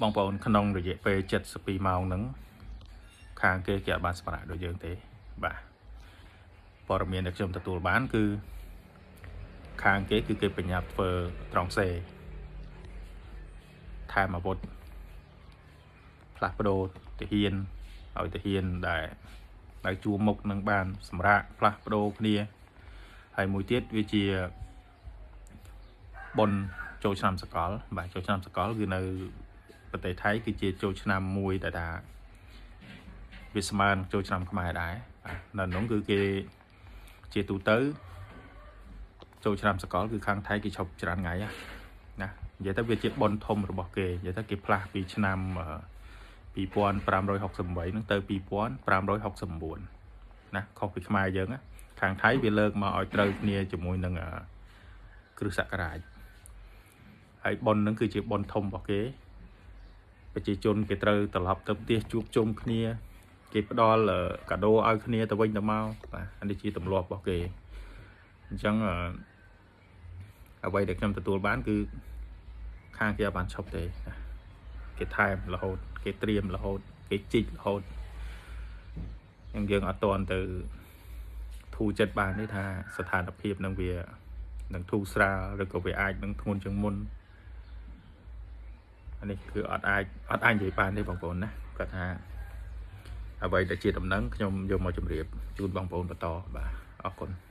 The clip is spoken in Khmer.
បងប្អូនក្នុងរយៈពេល72ម៉ោងហ្នឹងខាងគេគេអត់បានសម្រាកដូចយើងទេបាទព័ត៌មានដែលខ្ញុំទទួលបានគឺខាងគេគឺគេប្រញាប់ធ្វើត្រង់សេថែមអាវុធផ្លាស់ប្ដូរទាហានឲ្យទាហានដែលដែលជួរមុខនឹងបានសម្រាកផ្លាស់ប្ដូរគ្នាហើយមួយទៀតវាជាបុណ្យចូលឆ្នាំសកល បាទចូលឆ្នាំសកលគឺនៅប្រទេសថៃគឺជាចូលឆ្នាំមួយដែលថាវាស្មើនឹងចូលឆ្នាំខ្មែរដែរបាទនៅនោះគឺគេជាទូទៅចូលឆ្នាំសកលគឺខាងថៃគេឈប់ច្រើនថ្ងៃណានិយាយទៅវាជាបុណ្យធំរបស់គេនិយាយទៅគេផ្លាស់ពីឆ្នាំ2568ហ្នឹងទៅ2569ណាខុសពីខ្មែរយើងណាខាងថៃវាលើកមកឲ្យត្រូវគ្នាជាមួយនឹងគ្រិស្តសករាជហើយបុណ្យហ្នឹងគឺជាបុណ្យធំរបស់គេប្រជាជនគេត្រូវត្រឡប់ទៅផ្ទះជួបជុំគ្នា គេផ្ដល់កាដូឲ្យគ្នាទៅវិញទៅមកបាទអានេះជាទម្លាប់របស់គេអញ្ចឹងអ្វីដែលខ្ញុំទទួលបានគឺខាងគេអត់បានឈប់ទេណាគេថែមរហូតគេត្រៀមរហូតគេជីករហូតអញ្ចឹងយើងអត់ទាន់ទៅធូរចិត្តបានទេថាស្ថានភាពនឹងវានឹងធូរស្រាលឬក៏វាអាចនឹងធ្ងន់ជាងមុនអានេះគឺអត់អាចអត់អាចនិយាយបានទេបងប្អូនណាគាត់ថាអ្វីដែលជាដំណឹងខ្ញុំយកមកជម្រាបជូនបងប្អូនបន្តបាទអរគុណ។